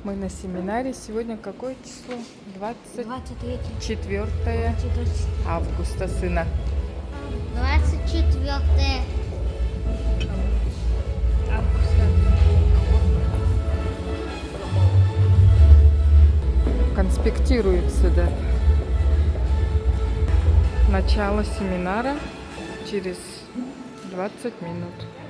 Мы на семинаре. Сегодня какое число? 23. 24 августа, сына. 24 августа. Конспектируется, да. Начало семинара через 20 минут.